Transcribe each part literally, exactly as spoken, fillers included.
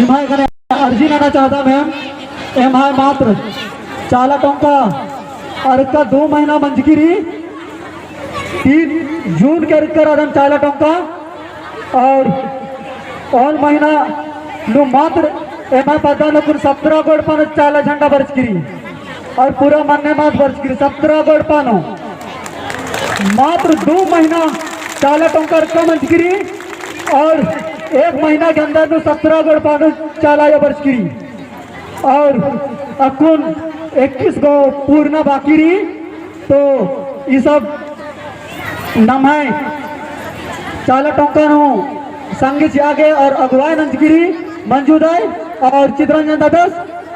भाई कने अर्जी नना चाहता मैं, एम्है मात्र चाला टोंका अरक्का दो महीना मंजकी रई, तीन जून के अरक्का रअदम चाला टोंका, और ओन महीना नू मात्र एम्है पद्दा नू कुल सत्रह गो एड़पा नू चाला झंडा बरचकी रई। और पूरा मन्ने मास बरचकी रई, सत्रह गो एड़पा नू। मात्र दो महीना चाला टोंका अरक्का मंजकी रई और एक महीना के अंदर नू सत्रह गो एड़पा नू चाला आयो बरचकी रई। और अक्कुन इक्कीस गो पूरना बाकी रई। तो ई सब नम्है चाला टोंका नू संगे चिआ गे और अगुवाई नंजकी रई मंजू दाई और चितरंजन दादस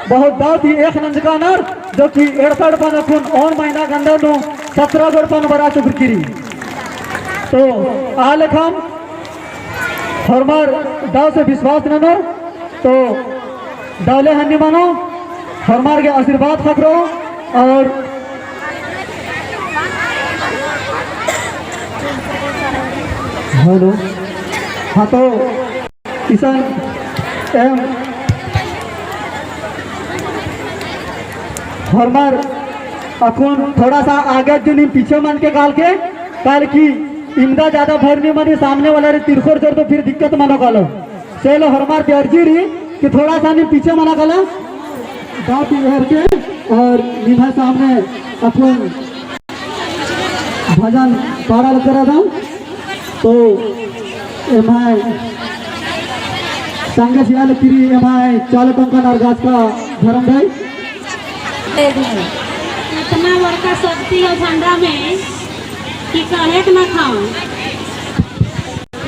बहुत, बहुत ही एक नंजका नर, जो कि एड़पा एड़पा नू अक्कुन ओन महीना के अंदर नू सत्रह गो एड़पा नू बरआ चुकरकी रई। तो आ लेखम होरमर दव से विश्वास ननोर, तो दव ले हन्नी मनो, होरमर गे आशीर्वाद ख़क्खरो। और हेलो, हाँ, तो इसन एम होरमर अक्कुन थोड़ा सा आगे जो नीम पीछे मनो काल के, काल कि इमदा ज्यादा भर नी मनी, सामने वाला रे तिरखोर जोर तो फिर दिक्कत मनो कालो। से ले होरमर अर्जी रई कि थोड़ा सा नीम पीछे मना काला, बात इहर के और निम्है सामने अक्कुन भजन पाड़ा लगदम। तो एम्है संगे चिआ लगी रई एम्है चाला टोंका नरगाछ का धरम भाई। इतना बड़का शक्ति हो झंडा में कि कहेक ना खाओ।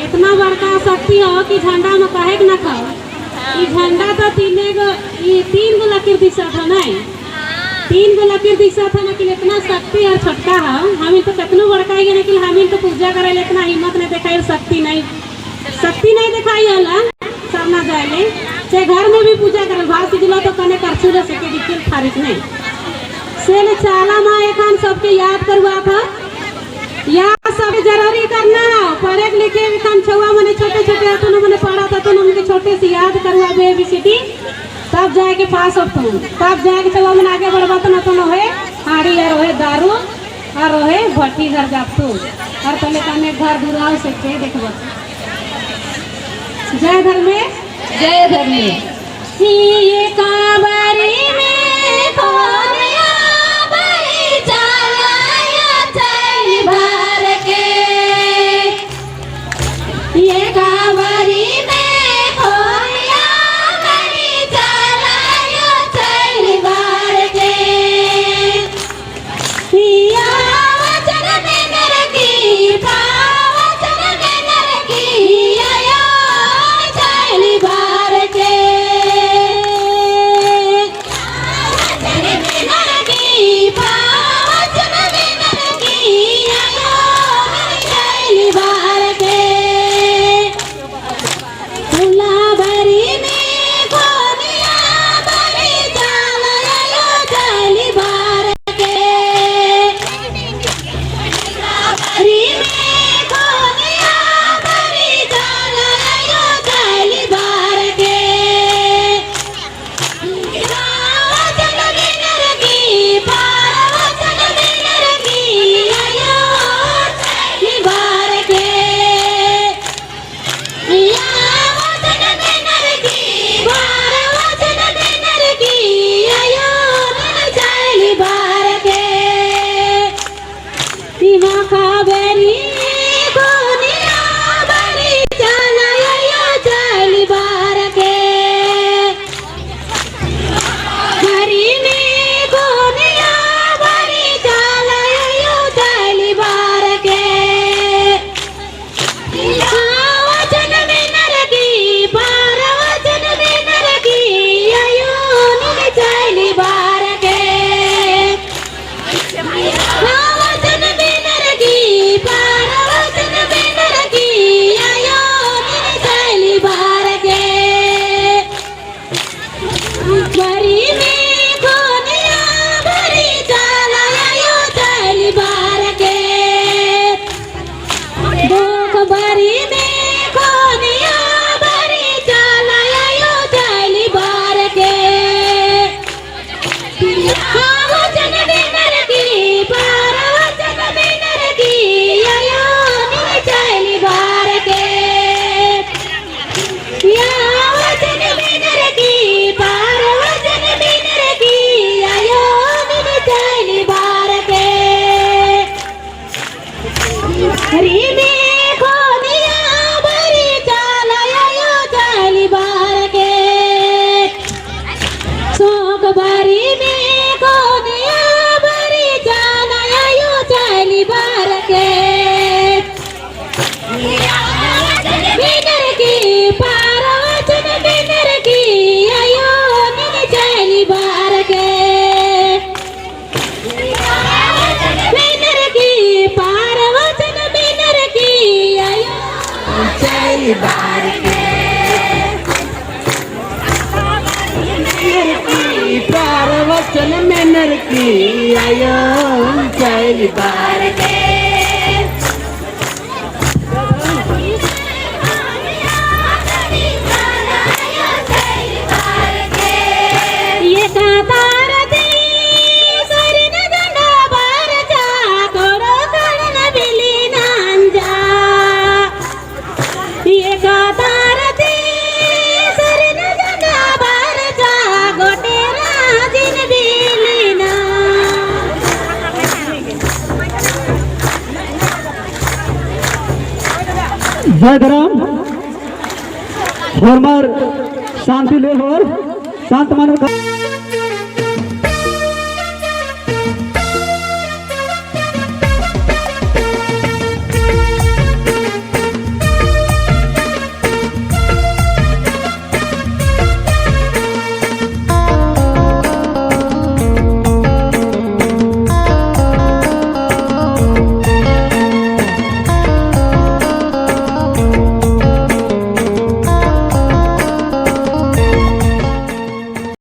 इतना बड़का शक्ति हो कि झंडा में कहेक ना खाओ। ई झंडा तो तीने गो, ई तीन गो लकीर दिसत हो नहीं, तीन गो लकीर दिसत हो, लेकिन इतना शक्ति और छोटका हो। हमिन तो कितनो बड़का ही है, लेकिन हमिन तो पूजा करे ले इतना हिम्मत नहीं देखाई, शक्ति नहीं, शक्ति नहीं देखाई होला। सरना जाए ले, से घर में भी पूजा करे, भाव सिजलो तो कने करछुल से के दिखिल फारिक नहीं। से ले चाला मा एखन सबके याद करवात हो। या सब जरूरी करना है। पढ़े लिखे के काम छुआ मने छोटे छोटे अतुन मने पढ़त अतुन उनके छोटे से याद करवाबे A B C D, तब जाए के पास होतुन, तब जाए के छुआ मने आगे बढ़बतुन। अतुन होए हाड़ी और होए दारू और होए भट्टी घर जातुन और पहले तने घर दुराव से के देखबत। जय धर्मेश। जय धर्मेश। ही कांवरी में खोया बड़ी चाला आयो चैली भर के। ये कांवरी में खोया बड़ी चाला आयो चैली भर के। बारी में कोनिया बारी जाना आयो चाली बार के। मेनर की पारवचन मेनर की आयो नीन चाली बार के। मेनर की पारवचन मेनर की आयो चाली बार के। मेनर की पारवचन मेनर की आयो चाली बार के। जय धरम। होरमर शांति ले होर शांत मानव का